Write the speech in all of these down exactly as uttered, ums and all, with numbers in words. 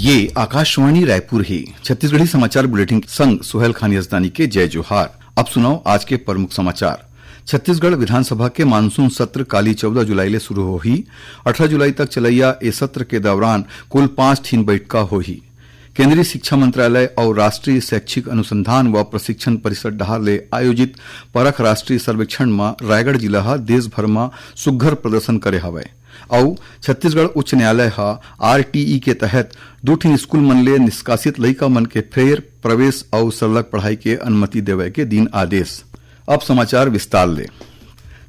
ये आकाशवाणी रायपुर हे। छत्तीसगढ़ी समाचार बुलेटिन संग सोहेल खान यजदानी के जय जोहार। अब सुनव आज के प्रमुख समाचार। छत्तीसगढ़ विधानसभा के मानसून सत्र काली चौदह जुलाई ले शुरू होही। अठारह जुलाई तक चलइया ए सत्र के दौरान कुल पांच ठिन बैठका होही। केंद्रीय शिक्षा मंत्रालय अउ राष्ट्रीय शैक्षिक अनुसंधान व प्रशिक्षण परिषद डहार ले आयोजित परख राष्ट्रीय सर्वेक्षण म रायगढ़ जिला ह देश भर म सुग्घर प्रदर्शन करे हवय। अउ छत्तीसगढ़ उच्च न्यायालय ह आरटीई के तहत दू ठिन स्कूल मन ले निष्कासित लइका मन के फेर प्रवेश अउ सरलग पढ़ाई के अनुमति देवय के दिन आदेश। अब समाचार विस्तार ले।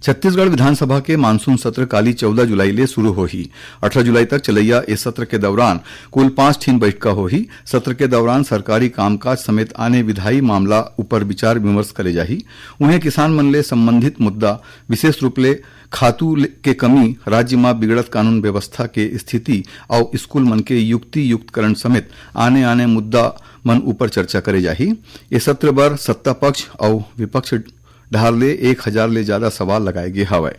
छत्तीसगढ़ विधानसभा के मानसून सत्र काली चौदह जुलाई ले शुरू होही। अठारह जुलाई तक चलइया ए सत्र के दौरान कुल पांच ठिन बैठका होही। सत्र के दौरान सरकारी कामकाज समेत आने विधायी मामला ऊपर विचार विमर्श करे जाही। उहें, किसान मन ले संबंधित मुद्दा, विशेष रूप ले खातू ले, के कमी, राज्य म बिगड़त कानून व्यवस्था के स्थिति अउ स्कूल मन के युक्ति युक्तकरण समेत आने-आने मुद्दा मन ऊपर चर्चा करे जाही। ए सत्र बर सत्ता पक्ष अउ विपक्ष डहार ले एक हजार ले ज्यादा सवाल लगाए गे हवय।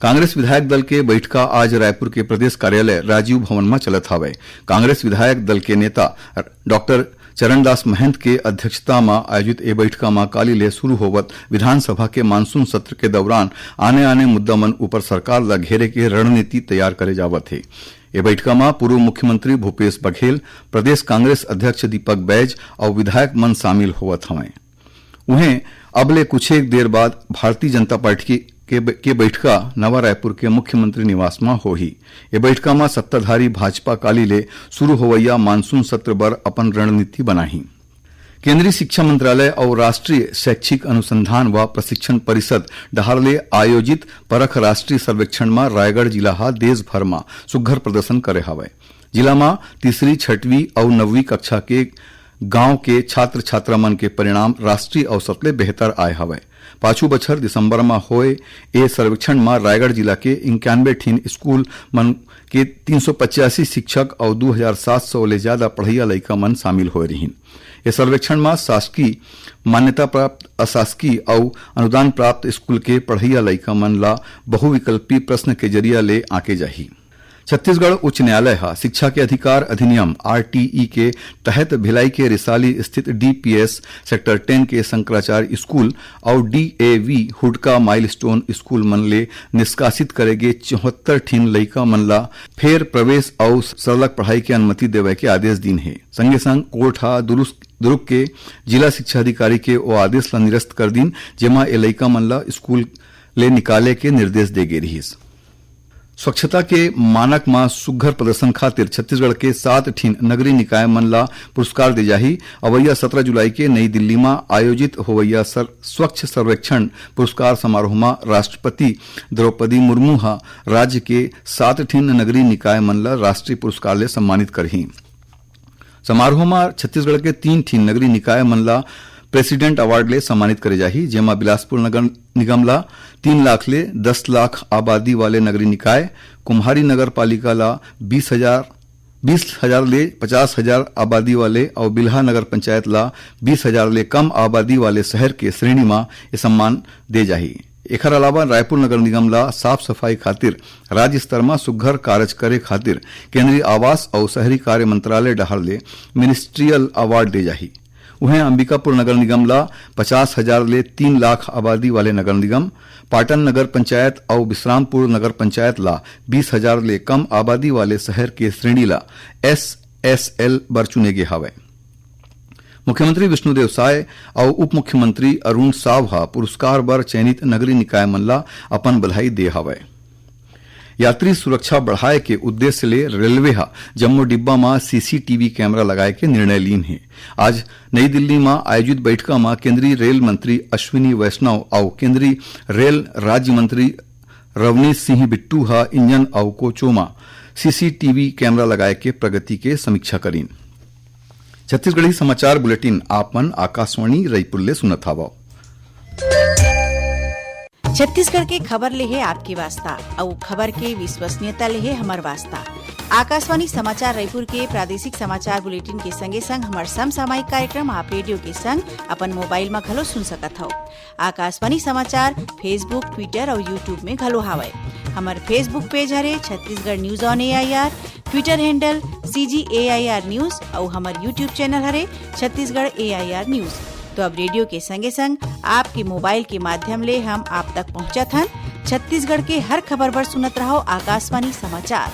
कांग्रेस विधायक दल के बैठका आज रायपुर के प्रदेश कार्यालय राजीव भवन म चलत हवय। कांग्रेस विधायक दल के नेता डॉक्टर चरणदास महंत के अध्यक्षता म आयोजित ए बैठका म काली ले शुरू होवत विधानसभा के मानसून सत्र के दौरान आने-आने मुद्दा मन ऊपर सरकार ल घेरे के रणनीति तैयार करे जावत हे। ए बैठका म पूर्व मुख्यमंत्री भूपेश बघेल, प्रदेश कांग्रेस अध्यक्ष दीपक बैज अउ विधायक मन शामिल होवत हवंय। उहें, अब ले कुछ एक देर बाद भारतीय जनता पार्टी के, के, के बैठका नवा रायपुर के मुख्यमंत्री निवास म होही। ए बैठका म सत्ताधारी भाजपा काली ले शुरू होवइया मानसून सत्र बर अपन रणनीति बनाही। केंद्रीय शिक्षा मंत्रालय अउ राष्ट्रीय शैक्षिक अनुसंधान व प्रशिक्षण परिषद डहार ले आयोजित परख राष्ट्रीय सर्वेक्षण म रायगढ़ जिला ह देश भर म सुग्घर प्रदर्शन करे हवय। जिला म तीसरी, छठवीं अउ नवीं कक्षा के गांव के छात्र छात्रा मन के परिणाम राष्ट्रीय औसत ले बेहतर आय हवय। पाछू बछर दिसंबर म होए ए सर्वेक्षण म रायगढ़ जिला के इक्यानवे ठिन स्कूल मन के तीन सौ पचासी शिक्षक अउ दू हजार सात सौ ले ज्यादा पढ़इया लइका मन शामिल होए रिहीन। ए सर्वेक्षण म शासकीय मान्यता प्राप्त, अशासकीय अउ अनुदान प्राप्त स्कूल के पढ़इया लइका मन ला बहुविकल्पी प्रश्न के जरिया ले आंके जाही। छत्तीसगढ़ उच्च न्यायालय ह शिक्षा के अधिकार अधिनियम, आरटीई, के तहत भिलाई के रिसाली स्थित डीपीएस सेक्टर टेन के शंकराचार्य स्कूल अउ डीएवी हुडका माइलस्टोन स्कूल मन ले निष्कासित करे गे चौहत्तर ठिन लइका मन ला फेर प्रवेश अउ सरलग पढ़ाई के अनुमति देवय के आदेश दीन हे। संगे संग कोर्ट ह दुरुस-, दुरुग के जिला शिक्षा अधिकारी के ओ आदेश ला निरस्त कर दीन, जेमा ए लइका मन ला स्कूल ले निकाले के निर्देश दे गे रिहिस। स्वच्छता के मानक म सुग्घर प्रदर्शन खातिर छत्तीसगढ़ के सात ठिन नगरीय निकाय मन ला पुरस्कार दे जाही। अवइया सतरा जुलाई के नई दिल्ली म आयोजित होवइया सर-, स्वच्छ सर्वेक्षण पुरस्कार समारोह म राष्ट्रपति द्रौपदी मुर्मू ह राज्य के सात ठिन नगरीय निकाय मन ला राष्ट्रीय पुरस्कार ले सम्मानित करही। समारोह म छत्तीसगढ़ के तीन ठिन नगरीय निकाय मन ला प्रेसिडेंट अवार्ड ले सम्मानित करे जाही, जेमा बिलासपुर नगर निगम ला तीन लाख ले दस लाख आबादी वाले नगरीय निकाय, कुम्हारी नगर पालिका ला बीस हजार, बीस हजार ले पचास हजार आबादी वाले अउ बिल्हा नगर पंचायत ला बीस हजार ले कम आबादी वाले शहर के श्रेणी म ए सम्मान दे जाही। एखर अलावा रायपुर नगर निगम ला साफ सफाई खातिर राज्य स्तर म सुग्घर कारज करे खातिर केंद्रीय आवास अउ शहरी कार्य मंत्रालय डहार ले मिनिस्ट्रियल अवार्ड दे जाही। उहें, अंबिकापुर नगर निगम ला पचास हजार ले तीन लाख आबादी वाले नगर निगम, पाटन नगर पंचायत अउ विश्रामपुर नगर पंचायत ला बीस हजार ले कम आबादी वाले शहर के श्रेणी ला एसएसएल बर चुने गे हवय। मुख्यमंत्री विष्णुदेव साय अउ उप मुख्यमंत्री अरुण साव ह पुरस्कार बर चयनित नगरीय निकाय मन ला अपन बधाई दे हवय। यात्री सुरक्षा बढ़ाए के उद्देश्य ले रेलवे ह जम्मो डिब्बा म सीसीटीवी कैमरा लगाए के निर्णय लीन हे। आज नई दिल्ली म आयोजित बैठका म केंद्रीय रेल मंत्री अश्विनी वैष्णव अउ केंद्रीय रेल राज्य मंत्री रवनीश सिंह बिट्टू ह इंजन अउ कोचों म सीसीटीवी कैमरा लगाए के प्रगति के समीक्षा करीन। छत्तीसगढ़ी समाचार बुलेटिन आप मन आकाशवाणी रायपुर ले सुनत हवव। छत्तीसगढ़ के खबर ले हे आपके वास्ता, अउ खबर के विश्वसनीयता ले हे हमर वास्ता। आकाशवाणी समाचार रायपुर के प्रादेशिक समाचार बुलेटिन के संगे संग हमर समसामयिक कार्यक्रम आप रेडियो के संग अपन मोबाइल म घलो सुन सकत हव। आकाशवाणी समाचार Facebook, Twitter अउ YouTube में घलो हावय। हमर Facebook पेज हरे Chhattisgarh news on AIR, Twitter handle CG AIR news अउ हमर YouTube चैनल हरे छत्तीसगढ़ एआईआर न्यूज। तो अब रेडियो के संगे संग आपके मोबाइल के माध्यम ले हम आप तक पहुंचत हन। छत्तीसगढ़ के हर खबर बर सुनत रहव आकाशवाणी समाचार।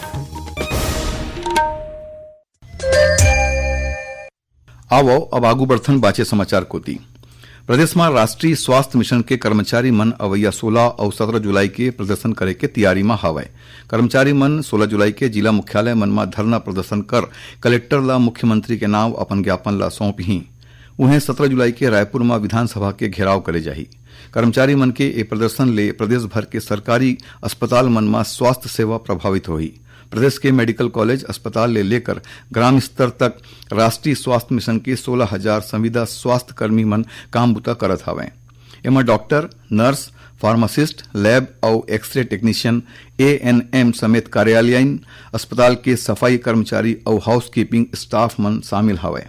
आवव, अब आगू बढ़थन बाचे समाचार कोति। प्रदेश म राष्ट्रीय स्वास्थ्य मिशन के कर्मचारी मन अवइया सोलह अउ सत्रह जुलाई के प्रदर्शन करे के तियारी म हावय। कर्मचारी मन सोलह जुलाई के जिला मुख्यालय मन म धरना प्रदर्शन कर कलेक्टर ल मुख्यमंत्री के नाव अपन ज्ञापन ल सौंपही। उहें, सत्रह जुलाई के रायपुर म विधानसभा के घेराव करे जाही। कर्मचारी मन के ए प्रदर्शन ले प्रदेश भर के सरकारी अस्पताल मन म स्वास्थ्य सेवा प्रभावित होही। प्रदेश के मेडिकल कॉलेज, अस्पताल ले लेकर ग्राम स्तर तक राष्ट्रीय स्वास्थ्य मिशन के सोलह हजार संविदा स्वास्थ्य कर्मी मन काम बुता करत हवंय। एमा डॉक्टर, नर्स, फार्मासिस्ट, लैब अउ एक्सरे टेक्नीशियन, एएनएम समेत कार्यालयीन अस्पताल के सफाई कर्मचारी अउ हाउसकीपिंग स्टाफ मन शामिल हवय।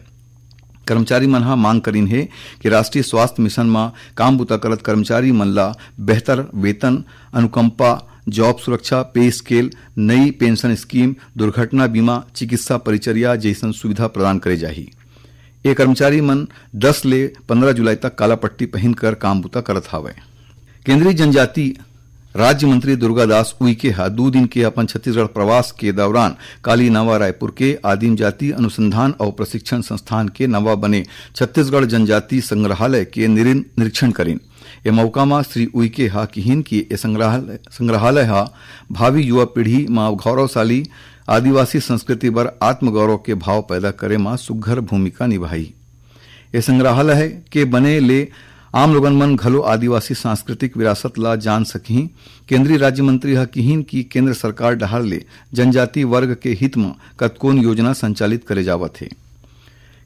कर्मचारी मन ह मांग करिन हे कि राष्ट्रीय स्वास्थ्य मिशन म काम बुता करत कर्मचारी मन ल बेहतर वेतन, अनुकंपा, जॉब सुरक्षा, पे स्केल, नई पेंशन स्कीम, दुर्घटना बीमा, चिकित्सा परिचर्या जइसन सुविधा प्रदान करे जाही। ए कर्मचारी मन दस ले पंद्रह जुलाई तक काला पट्टी पहिन कर काम बुता करत हावय। केंद्रीय जनजाति राज्य मंत्री दुर्गादास उइके ह दू दिन के अपन छत्तीसगढ़ प्रवास के दौरान काली नवा रायपुर के आदिम जाति अनुसंधान अउ प्रशिक्षण संस्थान के नवा बने छत्तीसगढ़ जनजाति संग्रहालय के निरिन-, निरीक्षण करिन। ए मौका म श्री उइके ह किहिन कि ए संग्रहालय, संग्रहालय ह भावी युवा पीढ़ी म गौरवशाली आदिवासी संस्कृति बर आत्मगौरव के भाव पैदा करे म सुग्घर भूमिका निभाही। ए संग्रहालय के बने ले आम लोगन मन घलो आदिवासी सांस्कृतिक विरासत ला जान सकही। केंद्रीय राज्य मंत्री ह किहिन कि केंद्र सरकार डहार ले जनजाति वर्ग के हित म कतकोन योजना संचालित करे जावत हे।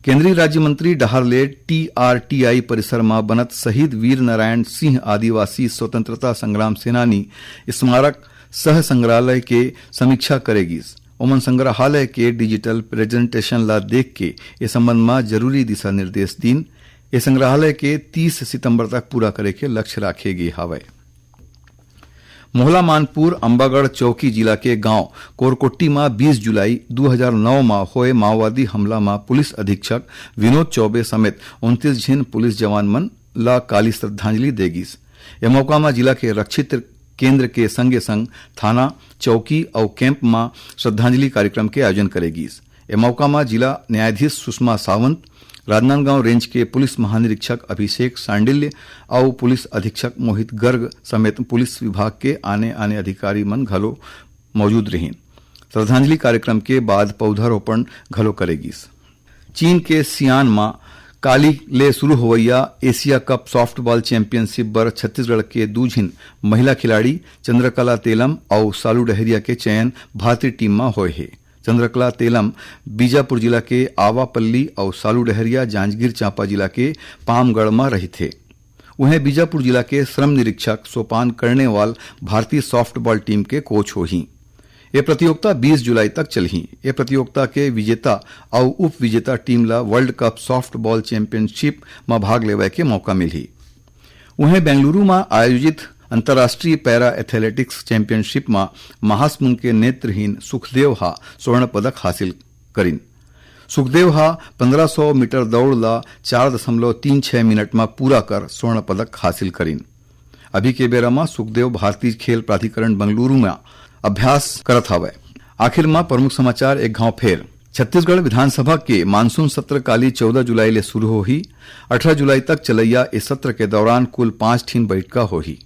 केंद्रीय राज्य मंत्री डहार ले टीआरटीआई परिसर म बनत शहीद वीर नारायण सिंह आदिवासी स्वतंत्रता संग्राम सेनानी स्मारक सह संग्रहालय के समीक्षा करे गिस। ओमन संग्रहालय के डिजिटल प्रेजेंटेशन ला देख के ए संबंध म जरूरी दिशा निर्देश दीन। ए संग्रहालय के तीस सितंबर तक पूरा करे के लक्ष्य राखे गे हावय। मोहला मानपुर अम्बागढ़ चौकी जिला के गांव कोरकोट्टी म बीस जुलाई दू हजार नौ म होए माओवादी हमला म पुलिस अधीक्षक विनोद चौबे समेत उनतीस झिन पुलिस जवान मन ला काली श्रद्धांजलि दे गिस। ए मौका म जिला के रक्षित केंद्र के संगे संग थाना, चौकी अउ कैंप म श्रद्धांजलि कार्यक्रम के आयोजन करे गिस। ए मौका म जिला न्यायाधीश सुषमा सावंत, राजनांदगांव रेंज के पुलिस महानिरीक्षक अभिषेक सांडिल्य अउ पुलिस अधीक्षक मोहित गर्ग समेत पुलिस विभाग के आने-आने अधिकारी मन घलो मौजूद रहिन। श्रद्धांजलि कार्यक्रम के बाद पौधारोपण घलो करे गिस। चीन के सियान म काली ले शुरू होवइया एशिया कप सॉफ्टबॉल चैंपियनशिप बर छत्तीसगढ़ के दू झिन महिला खिलाड़ी चंद्रकला तेलम अउ सालू डहरिया के चयन भारतीय टीम म होए हे। चंद्रकला तेलम बीजापुर जिला के आवापल्ली अउ सालू डहरिया जांजगीर चांपा जिला के पामगढ़ म रहिथे। उहें, बीजापुर जिला के श्रम निरीक्षक सोपान कर्णेवाल भारतीय सॉफ्टबॉल टीम के कोच होही। ये प्रतियोगिता बीस जुलाई तक चलही। ये प्रतियोगिता के विजेता अउ उप विजेता टीम ला वर्ल्ड कप सॉफ्टबॉल चैंपियनशिप म भाग लेवय के मौका मिलही। उहें, बेंगलुरु म आयोजित अंतर्राष्ट्रीय पैरा एथलेटिक्स चैंपियनशिप म महासमुंद के नेत्रहीन सुखदेव हा स्वर्ण पदक हासिल करिन। सुखदेव हा पंद्रह सौ मीटर दौड़ ला चार दशमलव तीन छह मिनट म पूरा कर स्वर्ण पदक हासिल करिन। अभी के बेरा म सुखदेव भारतीय खेल प्राधिकरण बेंगलुरु म अभ्यास करत हवय। आखिर म प्रमुख समाचार एक घाव फेर। छत्तीसगढ़ विधानसभा के मानसून सत्र काली चौदह जुलाई ले शुरू होही। अठारह जुलाई तक चलैया इस सत्र के दौरान कुल पांच ठिन बैठका होही।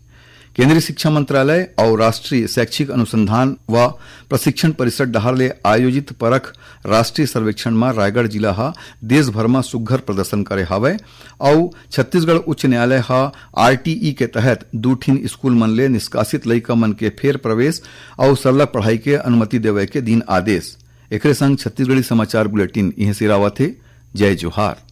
केंद्रीय शिक्षा मंत्रालय अउ राष्ट्रीय शैक्षिक अनुसंधान व प्रशिक्षण परिषद डहार ले आयोजित परख राष्ट्रीय सर्वेक्षण म रायगढ़ जिला ह देश भर म सुग्घर प्रदर्शन करे हावय अउ छत्तीसगढ़ उच्च न्यायालय ह आरटीई के तहत दू ठिन स्कूल मन ले निष्कासित लइका मन के फेर प्रवेश अउ सरलग पढ़ाई के अनुमति देवय के दिन आदेश। एकरे संग छत्तीसगढ़ी समाचार बुलेटिन इहें सिरावत हे। जय जोहार।